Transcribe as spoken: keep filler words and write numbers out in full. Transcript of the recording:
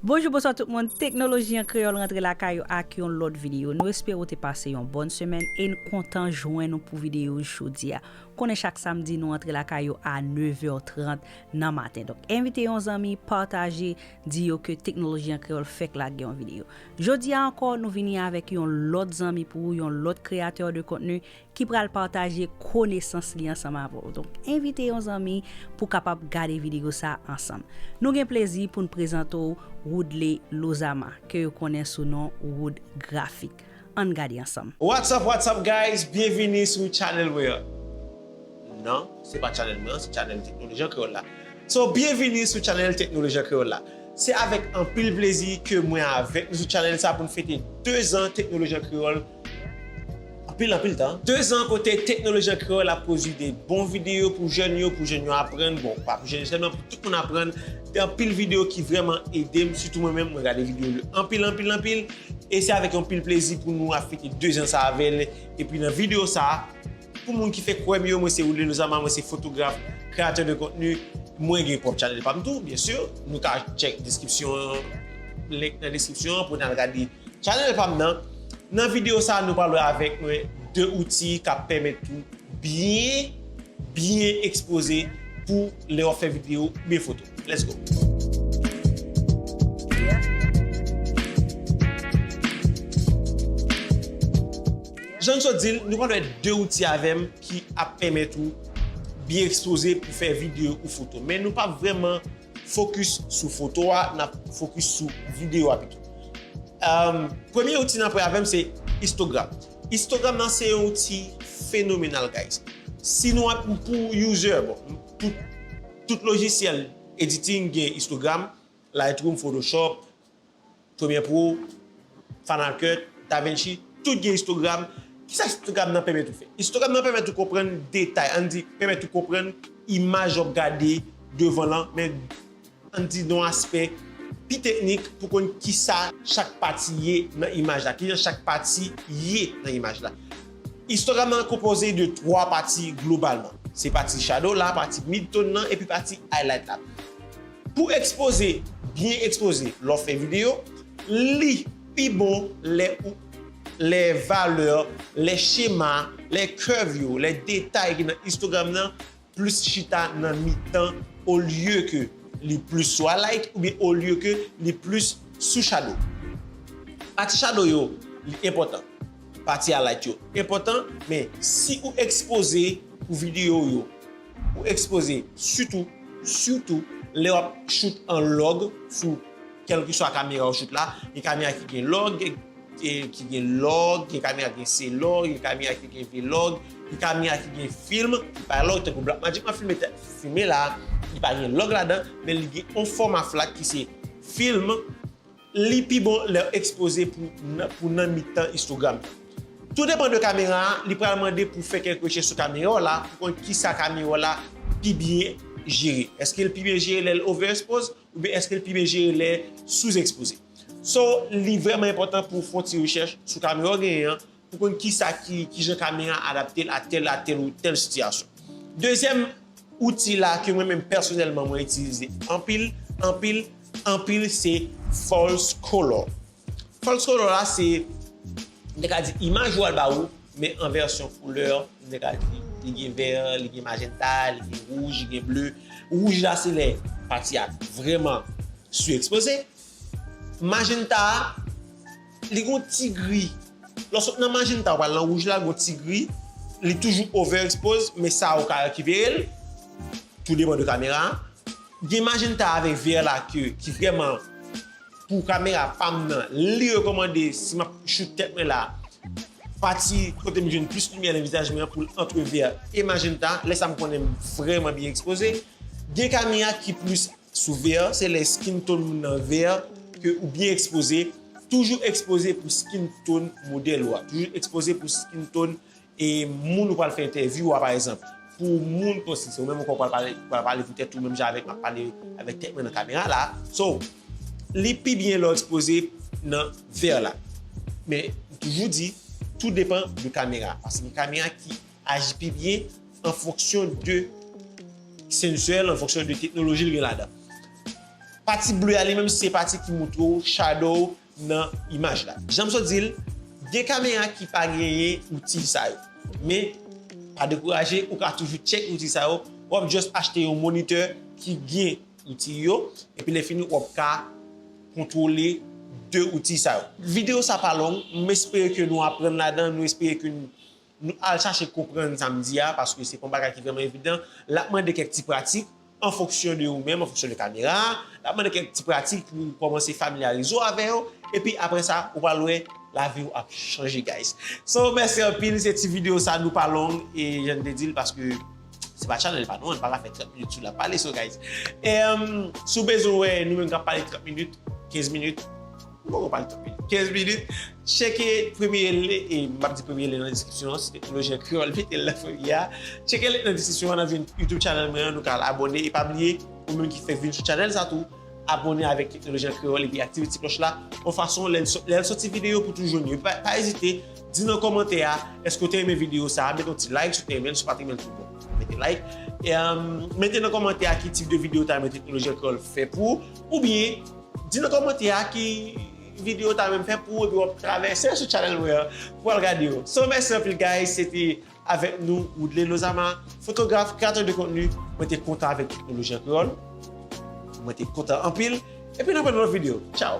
Bonjou, bonswa tout moun. Teknoloji an Kreyòl rantre lakay ou ak yon lòt videyo. Nou espere w te pase yon bòn semèn e n kontan jwenn ou pou videyo jodi a. Konnen chak samdi nou antre lakay ou a nevè trant nan maten. Donk, envite yon zanmi, pataje, di yo ke Teknoloji an Kreyòl fèk lage yon videyo. Jodi a ankò, nou vini avèk yon lòt zanmi pou ou, yon lòt kreyatè de kontni ki pral pataje konesans li ansanm avè w. Donk, envite yon zanmi pou kapab gade videyo sa ansanm. Nou gen plezi pou n prezante w Woodley Lozama, ke yo konnen sou non Wood Grafik. Ann gade ansanm. What's up, what's up, guys? Byenvini sou channel mwen an. Non, se pa channel mwen an, se channel Teknoloji an Kreyòl la. So, byenvini sou channel Teknoloji an Kreyòl la. Se avèk anpil plezi ke mwen avèk nou sou channel sa pou n fete de zan Teknoloji an Kreyòl. Anpil, anpil tan. De zan kote Teknoloji an Kreyòl ap pwodui de bon videyo pou jèn yo, pou jèn yo aprann. Bon, pa pou jèn yo sèlman, pou tout moun aprann. Gen anpil videyo ki vrèman ede m, sitou mwen menm, mwen gade videyo yo anpil, anpil, anpil. E se avèk yon pil plezi pou nou ap fete de zan sa avè l. Epi nan videyo sa, pou moun ki fèk wè m yo, mwen se Woodley Lozama, mwen se fotograf, kreyatè de kontni. Mwen gen pwòp channel pa m tou, byen si. Nou ka tchèk deskripsyon, link nan deskripsyon an pou n al gade channel pa m nan. Nan videyo sa, nou pral wè avèk mwen de outi k ap pèmèt ou byen, byen ekspoze pou lè w ap fè videyo oubyen foto. Let's go! Jan m sot di l, nou pral wè de outi avè m ki ap pèmèt ou byen ekspoze pou fè videyo ou foto. Men nou p ap vrèman fokis sou foto a, n ap fokis sou videyo a pito. Um, premye outi n ap wè avè m se Histogram. Histogram nan se yon outi fenomenal, guys. Si nou ap pou user, bon, tout, tout lojisyèl editing gen Histogram, Lightroom, Photoshop, Premiere Pro, Final Cut, DaVinci, tout gen Histogram. Kisa Histogram nan pèmèt ou fè? Histogram nan pèmèt ou konprann detay, ann di, pèmèt ou konprann imaj w ap gade devan lan, men ann di nan yon aspè pi teknik pou konn kisa chak pati ye nan imaj la, kijan chak pati ye nan imaj la. Histogram nan konpoze de twa pati globalman. Se pati shadow la, pati midtone nan, epi pati highlight la. Pou ekspoze, byen ekspoze, lè w fè videyo, li pi bon lè ou, lè valè, lè chema, lè curve yo, lè detay ki nan histogram nan, plis chita nan mitan olye ke li plis sou highlight oubyen olye ke li plis sou shadow. Pati shadow yo, li enpòtan. Pati highlight yo enpòtan, men si ou ekspoze pou videyo yo, ou ekspoze sitou, sitou lè w ap shoot an log sou kèlkeswa kamera ou shoot la, gen kamera ki gen log, e, ki gen log, gen kamera ki gen C-Log, gen kamera ki gen V-Log, gen kamera ki gen film, ki pa log, tankou Blackmagic m ap filme, filme la, li pa gen log ladan, men li gen yon fòma flat ki se film, li pi bon lè w ekspoze pou nan, pou nan mitan histogram. Tou depan de kamera a, li pral mande pou fè kèk rechèch sou kamera w la, pou konn kisa kamera w la pi byen jere. Èske l pi byen jere lè l overexpose? Oubyen èske l pi byen jere lè sou-ekspoze? So, li vrèman enpòtan pou w fè yon ti rechèch sou kamera w genyen an, pou konn kisa ki, kijan kamera a adapte l a tèl, a tèl ou tèl sitiyasyon. Dezyèm outi la ke mwen menm pèsonèlman mwen itilize anpil, anpil, anpil, se false color. False color la, se, m te ka di, imaj ou al ba ou, men an vèsyon koulè, m te ka di, li gen vè, li gen majenta, li gen wouj, li gen ble. Wouj la, se lè pati a vrèman sou-ekspoze. Majenta a, li gon ti gri. Lè w sot nan majenta, w pral nan wouj la, gon ti gri. Li toujou overexpose, men sa ou ka rekipere l. Tou depan de kamera a. Gen majenta avèk vè la ke, ki vrèman pou kamera pa m nan, li rekòmande si m ap shoot tèt mwen la, pati kote m jwenn plis limyè nan vizaj mwen an pou l ant vè e majenta, lè sa m konnen m vrèman byen ekspoze. Gen kamera ki plis sou vè, se lè skin tone moun nan vè ke ou byen ekspoze. Toujou ekspoze pou skin tone modèl ou a. Toujou ekspoze pou skin tone e moun ou pral fè entèvyou a, pa egzanp, pou moun, konsi se ou menm ou pral pale, pral pale pou tèt ou menm jan avèk m ap pale avèk tèt mwen nan kamera la. So, li pi byen lè w ekspoze nan vè la. Men, m toujou di, tou depan de kamera. Paske gen kamera ki aji pi byen an fonksyon de sensè l, an fonksyon de teknoloji l gen ladan. Pati ble a li menm se pati ki montre w shadow nan imaj la. Jan m sot di l, gen kamera ki pa genyen outil sa yo. Men, pa dekouraje, ou ka toujou tchèk outil sa yo. W ap just achte yon monitè ki gen outil yo, epi lè fini, w ap ka kontwole de outil sa yo. Videyo sa pa long, m espere ke nou aprann ladan, nou espere ke nou, nou al chache konprann sa m di a, paske se pa yon bagay ki vrèman evidan. L ap mande kèk ti pratik, an fonksyon de ou menm, an fonksyon de kamera a. L ap mande kèk ti pratik pou w kòmanse familyarize w avè yo. Epi apre sa, ou pral wè lavi w ap chanje, guys. So, mèsi anpil. Se ti videyo sa, nou pa long, e jan m te di l, paske se pa channel pa nou an, nou pa ka fè trant minit sou la pale. So, guys, e, um, si w bezwen wè nou menm k ap pale trant minit, kenz minit, nou poko pale trant minit, kenz minit, tcheke premye lyen, e m ap di premye lyen nan deskripsyon an, se Teknoloji an Kreyòl mete l nan premye a. Tcheke lyen nan deskripsyon an, nan vin YouTube channel mwen an, nou ka al abòne. E pa bliye, ou menm ki fèk vin sou channel sa tou, abòne avèk Teknoloji an Kreyòl epi aktive ti klòch la, yon fason lè l so-, lè l soti videyo pou toujou jwenn yo. Pa, pa ezite, di nan kòmantè a, èske w te renmen videyo sa a, mete yon ti like si w te renmen l, si w pa te renmen l tou bon. Mete like. E, um, mete nan kòmantè a ki tip de videyo w ta renmen Teknoloji an Kreyòl fè pou ou, oubyen di nan kòmantè a ki videyo w ta renmen fè pou ou, epi w ap travèse sou channel mwen an pou al gade yo. So, mèsi anpil, guys. Se te avèk nou, Woodley Lozama, fotograf, kreyatè de kontni. Mwen te kontan avèk Teknoloji an Kreyòl. Mwen te kontan anpil. Epi n ap wè nan lòt videyo. Tchao!